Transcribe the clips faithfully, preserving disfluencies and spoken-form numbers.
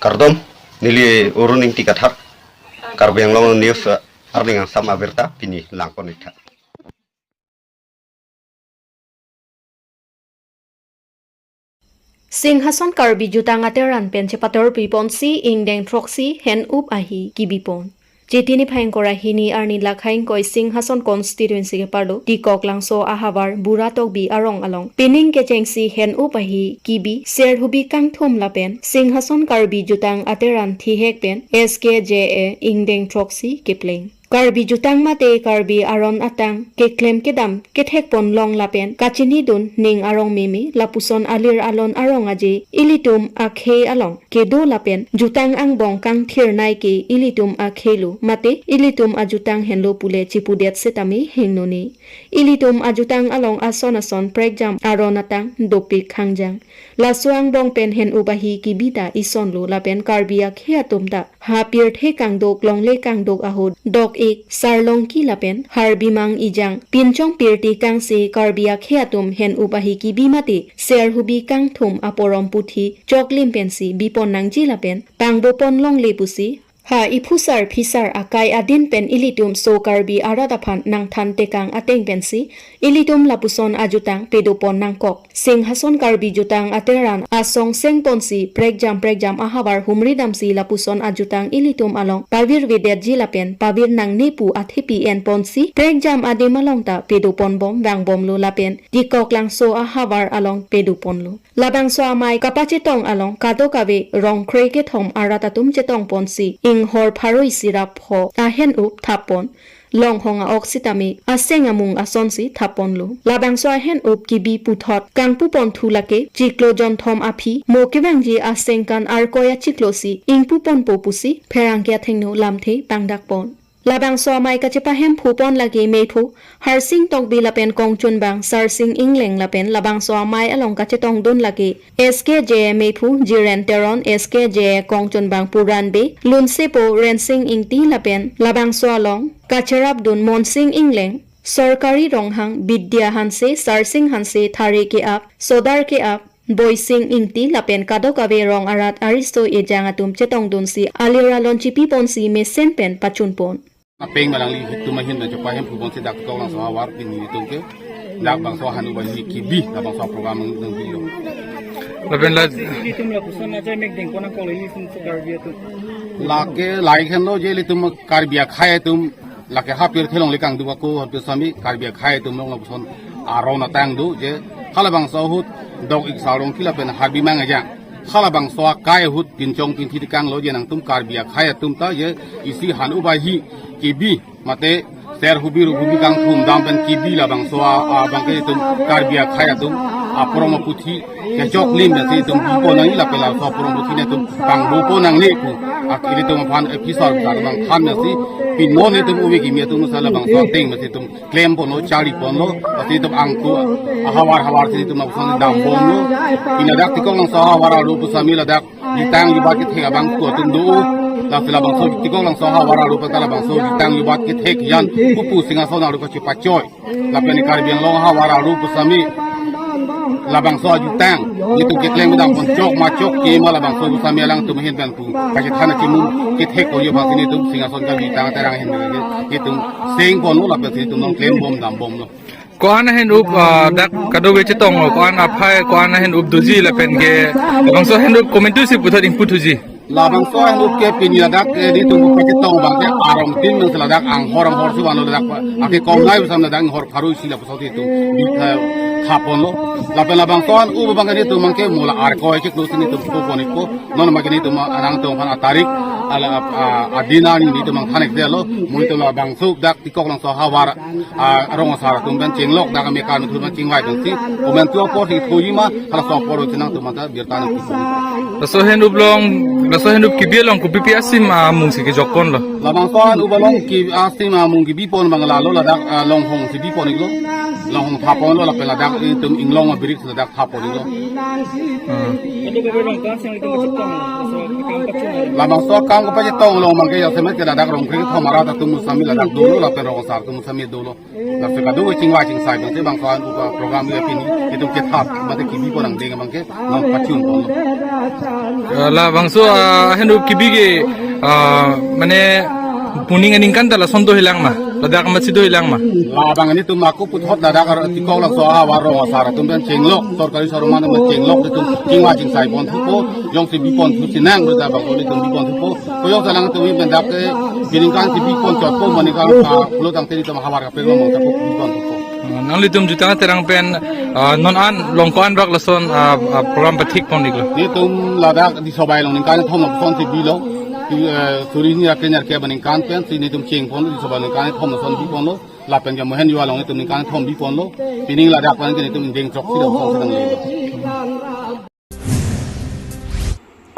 Kardom, neli Arun Ingti Kathar, Karbi Anglong News, eh, arni angsam abirta pini langpon-iktha. Singhason Karbi Jutang Ateran pen chepator piponsi ingdeng throksi hen-up ahi kibipon. Chiti niphai ingkoi ra hini arni lakhai ingkoi Singhason constituency keparlo Dikok Langso ahavar Bura Tokbi arong along pining kechengsi hen-up ahi kibi serhubi kangthum lapen Singhason Karbi Jutang Ateran thihek pen S K J A ingdeng throksi kepleng. Karbi Jutang mate Karbi aron atang keklem kedam kethekpon long lapen kachinidun ning arong meme lapuson alir alon arong aje ilitum akhei along kedo lapen jutang angbong kangthirnei ke ilitum akhei lo mate ilitum ajutang henlo pule chipudet setame hingno ne. Ilitum ajutang along ason ason prekjam aron atang dopik khangjang. Laso angbong pen hen-up ahi kibi ta ison lo lapen Karbi akhei atum ta ha pirthe kangduk longle kangduk ahut dok-ik sarlongki lapen harbimang ijang pinchong pirti kangse Karbi akhei atum hen-up ahi kibi mate serhubi kangthum aporom puthi choklim pensi bipon nangji lapen pangbopon longle pusi ha iphusar phisar akai adin pen ilitum so Karbi arat aphan nangthan tekang ateng pensi ilitum lapuson ajutang pedopon nangkok. Singhason Karbi Jutang Ateran asong sengponsi prekjam prekjam ahavar humri damsi lapuson ajutang ilitum along pavirvedetji lapen pavir nangne pu athepi enponsi prekjam adim along ta pedopon bom vangbomlo lapen Dikok Langso ahavar along pedoponlo. Labangso amei kapachetong along kadokave rong krekethom arat atum chetongponsi inghor pharo isi ra pho ahen-up thappon. Longhong a-ok sitame aseng amung asonsi thapponlo. Labangso ahen-up kibi puthot kangpupon thu lake chiklo jonthom aphi mo kevangji asengkan Arkoi achiklo si ingpuponpo pusi pherangke athengno lamthe pangdakpon. Labangso amei kachepahemphupon lake meiphu Harsing Tokbi lapen kongchunbang Sarsing Ingleng lapen labangso amei along kachetongdun lake S K J A meiphu Jiren Teron, S K J A kongchunbang Puran Bey, lunsepo Rensing Ingti lapen labangso along kacherapdun Monsing Ingleng, Sorkari Ronghang, Bidya Hanse, Sarsing Hanse, Thare ke-ap, Sodar ke-ap, Boising Ingti lapen kadokave rong arat ariso ejang atum chetongdunsi alir alon chipiponsi mesen pen pachunpon. Apeng malangli hitum ahin dan chepahemphuponsi dak Dikok Langso ahavar pini itum ke dak bangso ahen-up ahi kibi dak bangso program nang bilo. Lapen la ilitum lapuson aja mek dengpon nangkok ilitum Karbi atum. Lake laik henlo je ilitum Karbi akhei atum lake ha pirthe longle kangduk ako hot sami Karbi akhei atum long lapuson aron atang do je halabangso ahut dok-ik sarlongki lapen harbimang ejang. Halabangso akai ahut pinchong pinthi tekanglo je nangtum Karbi akhei atum ta je isi hen-up ahi kibi mate serhubi ruhubi kangthum dam pen kibi labangso a, abangke itum Karbi akhei atum aporom aputhi kechoklim pensi itum bipon nangji lapen laso aporom aputhi netum pangbopon nangne pu ak ilitum aphan episode sa nangthan pensi pinon itum ove kimi atum sa labangso ateng pensi itum klemponlo, chariponlo, pensi itum angku ahavar havar si itum lapuson dambomlo. Pini ladak Dikok Langso ahavar aru pusami ladak jutang jubat kethek abang ku atum do. Lapen labangso Dikok Langso ahavar aru pata labangso jutang jubat kethek jan pupu Singhason aru kachepachoi. Lapen Karbi Anglong ahavar aru pusami labangso ajutang netum keklem kedam pon chok ma chok ke ma labangso pusami alangtum ahin pen pu kachethan achimun kethek ko yo bangsi netum Singhason Karbi Jutang Ateran ahin pen itum sengponlo lapen itum nangklembom dambomlo. Ko-an ahen-up, ah, dak kadokave chetonglo, ko-an aphai, ko-an ahen-up doji lapen ke labangso ahen-up komantusi puthot ingpu thuji. Labangso ahen-up ke pini ladak, eh, netum kachetong abangke arong tin nang ladak anghor anghor si vanlo ladak pa. Ake komnai pusam ladak anghor pharo isi lapuson itum bi, eh, thaponlo. Lapen labangso ahen-up abangke netum abangke mo la Arkoi chiklo si netum puponpo. Non abangke netum anangtum aphan atarik ala, ah, adin arni netum nangthan-ikdetlo. Mo netum labangso dak Dikok Langso ahavar, ah, rong asar atum pen chenglok dak kami kan atum pen chingvai pensi komantu apor si thoji ma halaso apor si nangtum anta birta nang. Laso ahen-up along, laso ahen-up kibi along kopipi asim amung si kejokponlo. Labangso ahen-up along ki asim amung kibipon abang lalo ladak, ah, longhong si bipon-iklo. Longhong thaponlo lapen ladak itum inglong Mabrik ladak thap pon-iklo. Hmm. Labangso akam kepachetong along abangke jasemet ke ladak Rongkri kethom arat atum sitame ladak dolo lapen rong asar atum sitame dolo. Laso kado chingvai chingsai abangke bangso an upa program ya pini itum kethap mate kebi pon angdeng abangke non pachun ponlo. Eh, labangso, ah, hendu kebi ke, ah, mane puning aningkan ta lason dohilang ma, ladak amatsi dohilang ma. Labang nelitum ako puthot ladak ar tikok laso ahavar rong asar atum pen chenglok, sorkari sarumar atum pen chenglok, itum chingvai chingsai pon thupo, jongsi bi pon thu chenang, berita bang itum bi pon thupo. Koyok salang itum pen dak ke biningkan si bi pon chotpo, maningkan ka pulo tangte itum ahavar kapek lo mong tako bi pon thupo. Hmm, nanglitum jutang terang pen, ah, non an long ko-an rak lason, ah, ah, program pathik pon-iklo. Nelitum ladak Disobai along ningkan kethom lapuson si bilo. Ti, eh, suri hini ra kre-nerkep aningkan pensi nelitum cheng ponlo, Disobai ningkan kethom lason bi ponlo. Lapen ke Mohenjo along nelitum ningkan kethom bi ponlo. Pining ladak pen ke nelitum ingdeng chok si lapuson si nanglelo.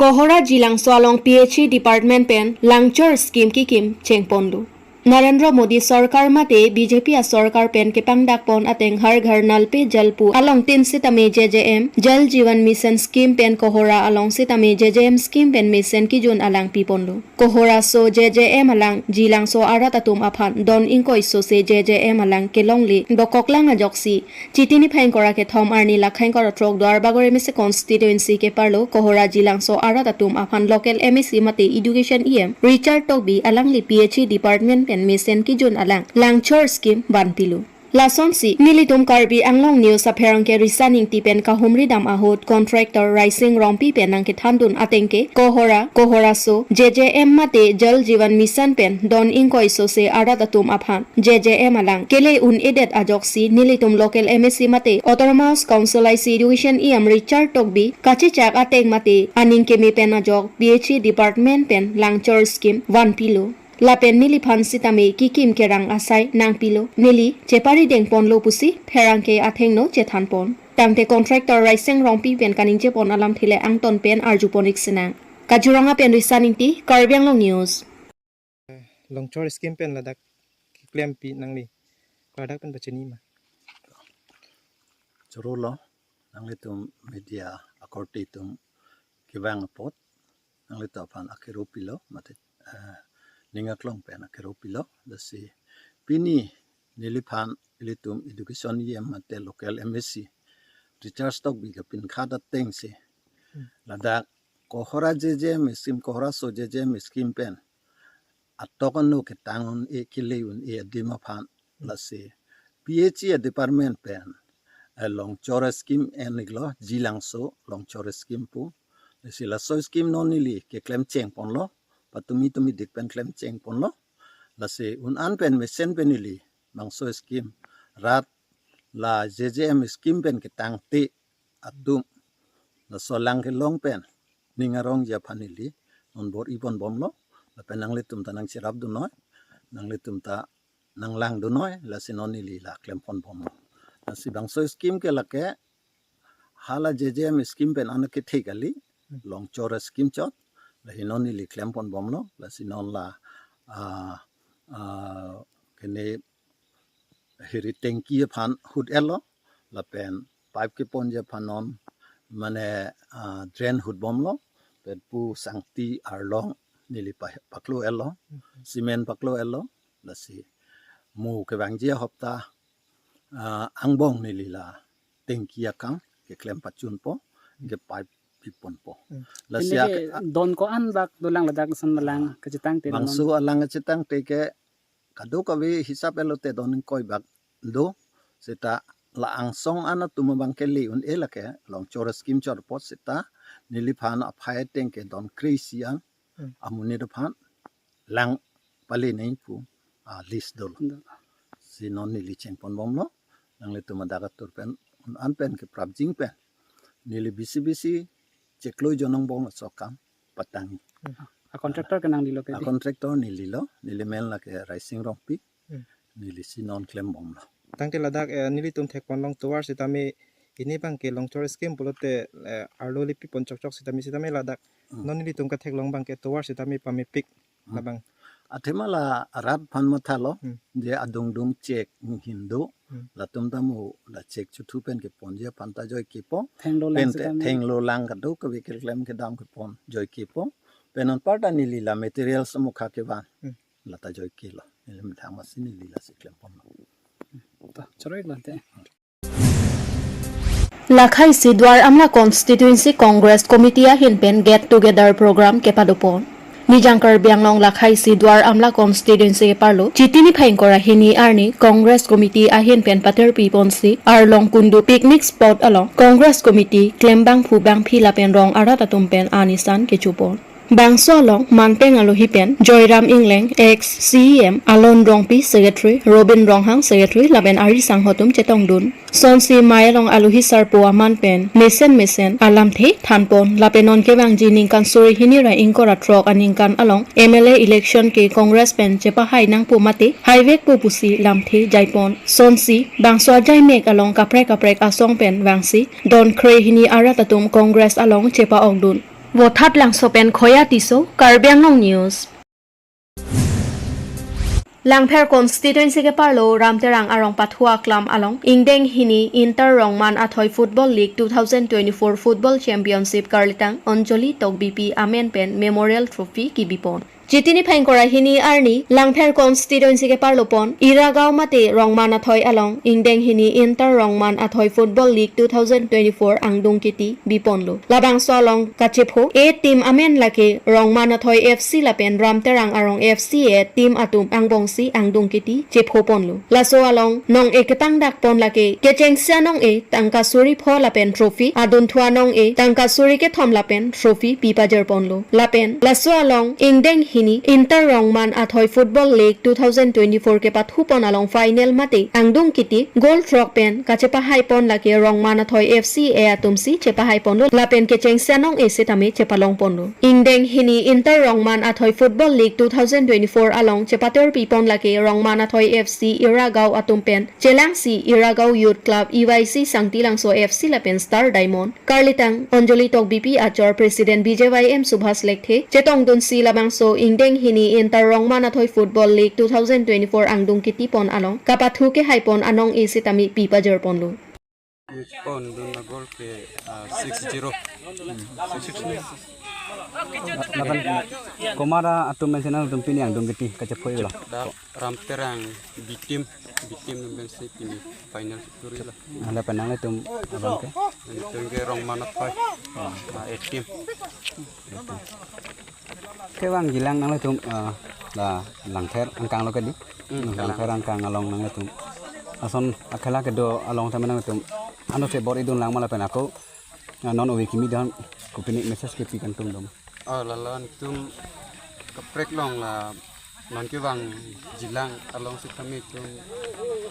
Kohora Jilangso along P H E department pen langchor scheme kekim cheng ponlo. Narendra Modi sorkar mate B J P asorkar pen kepangdak pon ateng Har Ghar Nal pe Jal pu along tin sitame J J M, Jal Jeevan Mission scheme pen Kohora along sitame J J M scheme pen mesen kejun alang pi ponlo. Kohora so J J M alang Jilangso arat atum aphan don ingkoi so se J J M alang kelongle dokoklang ajoksi Chiti niphai ingkoi ra kethom arni lakhai ingkoi ra throk Duarbagori M A C constituency keparlo Kohora Jilangso arat atum aphan local M A C mate education E M Richard Tokbi alangli P H E department pen mesen kejun alang langchor scheme vanpilo. Lasonsi nelitum Karbi Anglong News apherangke Risa Ingti pen kahumri dam ahut contractor Raising Rongpi pen nangkethandun ateng ke Kohora, Kohora so, J J M mate Jal Jeevan Mission pen don ingkoi so se arat atum aphan J J M alang kele un-edet ajoksi nelitum local M A C mate Autonomous Council I C education E M Richard Tokbi kachechak ateng mate aning keme pen ajok P H E department pen langchor scheme vanpilo. Lapen neliphan sitame kekim kerang asai nangpilo. Neli chepari deng ponlo pusi pherangke athengno chethan pon. Tangte contractor Raising Rongpi pen kaningje pon alamthe le angton pen arju pon-ik sinang. Kaziranga pen Risa Ingti, Karbi Anglong News. Longchor scheme pen ladak keklempi nangli, ladak pen pachini ma? Chorolo, nanglitum media akorte atum kevang apot, nanglitum aphan akero pilo, mate, eh, ning aklong pen akero pilo, lasi pini neliphan ilitum education E M mate local M A C Richard Tokbi kapin khat ateng si. Hmm. Ladak Kohora J J M scheme, Kohora so J J M scheme pen atok ano ketang un-e kele un-e adim aphan lasi P H E department pen, eh, longchor scheme en-iklo, Jilangso longchor scheme pu. Lasi laso scheme non neli keklem cheng ponlo, patumi tumi dik pen klem cheng ponlo. Lasi un-an pen mesen pen neli bangso scheme rat la J J M scheme pen ketangte atum laso alang kelong pen ning arongji aphan neli non bor-i pon bomlo, lapen nanglitum ta nangcherap dunnoi, nanglitum ta nanglang dunnoi, lasi non neli la klem pon bomlo. Lasi bangso scheme ke lake hala J J M scheme pen an kethe kali, longchor scheme chot, lahi non neli klem pon bomlo, lasi non la, ah, ah, kene hiri tangki aphan hut-etlo, lapen pipe keponji aphan non mane, ah, drain hut bomlo, pen pu sangti arlong neli pa-, paklo-etlo, cement paklo-etlo, lasi mo kevangji ahopta, ah, angbong neli la tangki akam keklem pachunpo, ke pipe pi ponpo. Hmm. Lasi pini ak-, ke don ko-an bak dolang ladak ason malang kachetangte bangso alang kachetangte ke kadokave hisap elote don ingkoi bak do, seta la angsong an atum abang kele un-e lake longchor scheme chot apot seta neliphan aphai ateng ke don kre-isi an, hmm, amonit aphan lang pale nangji pu, ah, list dolo. Do. Si non neli cheng pon bomlo, nanglitum adak atur pen, un-an pen keprapjin pen neli bisi bisi chiklo jonong bom laso akam patang. Hmm. A contractor ke nanglilo ke? A contractor nelilo, neli men lake Raising Rongpi, hmm, neli si non klem bomlo. Tangte ladak, eh, nelitum thek pon long tovar sitame ini abang ke longchor scheme pulote, eh, arlo le pi pon chokchok sitame, sitame ladak, hmm, non nelitum katheklong abang ke tovar sitame pamepik, hmm, labang. Athema la arat aphan mathalo, Hmm. je adungdung chek Hindu, Hmm. latum ta mo la chek chuthu pen keponji aphan ta joike po. Thenglo lang Pen sitame. Thenglo lang kadokave keklem kedam kepon joike po. Pen anparta neli la materials mukha kevan. Hmm. Lata joikelo. Neli methang masi neli lasi klempon. To, choroi late. Lakhaisi Duar Amla Constituency Congress Committee ahin pen get together program kepadopon. Nijang Karbi Anglong Lakhaisi Duar Amla Constituency keparlo Chiti niphai ingkoi ra hini arni Congress Committee ahin pen paterpi ponsi Arlong Kundu picnic spot along Congress Committee klembangphu bangphi lapen rong arat atum pen anisan kechopon. Bangso along Manteng alohi pen Joyram Ingleng, ex C E M, Alon Rongpi, secretary, Robin Ronghang, secretary, lapen ari sangho atum chetongdun. Sonsi mei along alohi sarpo aman pen mesen mesen alamthe thanpon, lapen non kevangji ningkan suri hini ra ingkoi ra throk aningkan along M L A election ke Congress pen chepahai nangpo mate haivekpo pusi lamthe jaipon. Sonsi bangso ajaimek along kaprek kaprek asong pen vangsi don kre hini arat atum Congress along chepa-okdun. Vothatlangso pen Khoya Tisso, Karbi Anglong News. Langpher constituency keparlo Ramterang arong pathu aklam along ingdeng hini Inter Rongman Athoi Football League two thousand twenty-four Football Championship karlitang Anjali Tokbipi amen pen Memorial Trophy kibipon. Chiti niphai ingkoi ra hini arni Langpher constituency keparlopon Iragaon mate Rongman Athoi along ingdeng hini Inter Rongman Athoi Football League two thousand twenty-four angdung kiti biponlo. Labangso along kachepho a team amen lake Rongman Athoi F C lapen Ramterang arong F C a team atum angbongsi angdung kiti chephoponlo. Laso along nong-e ketangdakpon lake kechengsi anong-e tangka suri pho lapen trophy, adunthu anong-e tangka suri kethom lapen trophy pipajirponlo. Lapen laso along ingdeng hini Inter Rongman Athoi Football League two thousand twenty-four kepathupon along final mate angdung kiti goal throk pen kachepahaipon lake Rongman Athoi F C a atumsi chepahaiponlo, lapen kechengsi anong-e sitame chepalongponlo. Ingdeng hini Inter Rongman Athoi Football League two thousand twenty-four along chepaterpipon lake Rongman Athoi F C Iragaon atum pen chelangsi Iragaon Youth Club, E Y C Sangti Langso F C lapen Star Diamond. Karlitang Anjali Tokbipi achor, President B J Y M Subhas Lekthe chetongdunsi labangso ingdeng hini Inter Rongman Athoi Football League two thousand twenty-four angdung kitipon along kapathu kehaipon anong-e sitame pipajirponlo. Pondun na goal ke, ah, six zero. Lapen komat atum pen si nangtum pini angdung kiti kachephoi lo? Dak Ramterang B team, B team atum pensi pini final turi lo. Lapen nanglitum abang ke? Nelitum ke Rongman Athoi, ah, A team. Kevangjilang nanglitum, ah, la Langpher angkang lo kedi? Hmm, Langpher angkang along nanglitum ason akhela kedo along tame nanglitum anut se bor-idun lang ma lapen ako, ah, non ove kimi dun kopine message kepi kangtung dom? Oh, la la nelitum kaprek along la non kevangjilang along sitame nelitum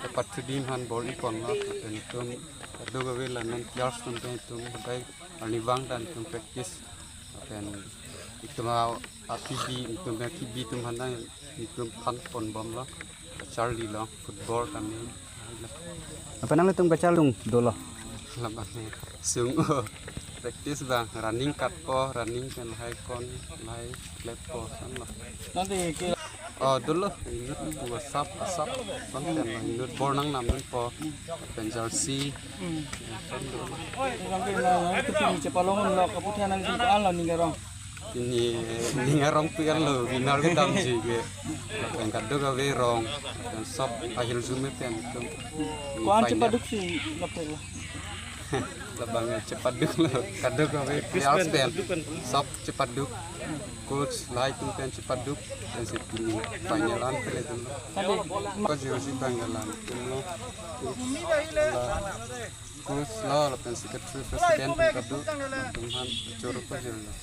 kepathu adim aphan bor-iponlo, lapen nelitum kadokave la non players atum pen nelitum kadai arnivang ta nelitum practice. Lapen nelitum a, a P B, nelitum a P B atum aphan ta nelitum thanponbomlo. Kacharlilo football tame. Lapen nanglitum kacharli sung dolo? Labang ke sung, oh, practice abang, running katpo, running pen lahai kon, lahai kleppo, sanlo. Nanti ke Oh, dolo, inut pu asap, asap, bang pen inut bor nangnamdunpo, pen jersey. Hmm. Bang ke na, na, itu pini chepalonglo, kaputhak nangtum ko-an lo ning arong? Pini ning arong pu-an lo, winner kedamji ke. Pen kadokave rong, pen sop ahirjume pen atum. Ko-an final. Chepaduksi, lapel. Labang chepaduk lo, kadokave players pen sop chepaduk, coach lahai atum pen chepaduk, pensi pini final an pele atum lo. Ko jersey abang ke la nelitum lo, la coach lo, lapen secretary president pen kaduk, nelitum aphan choro ko jersey lo.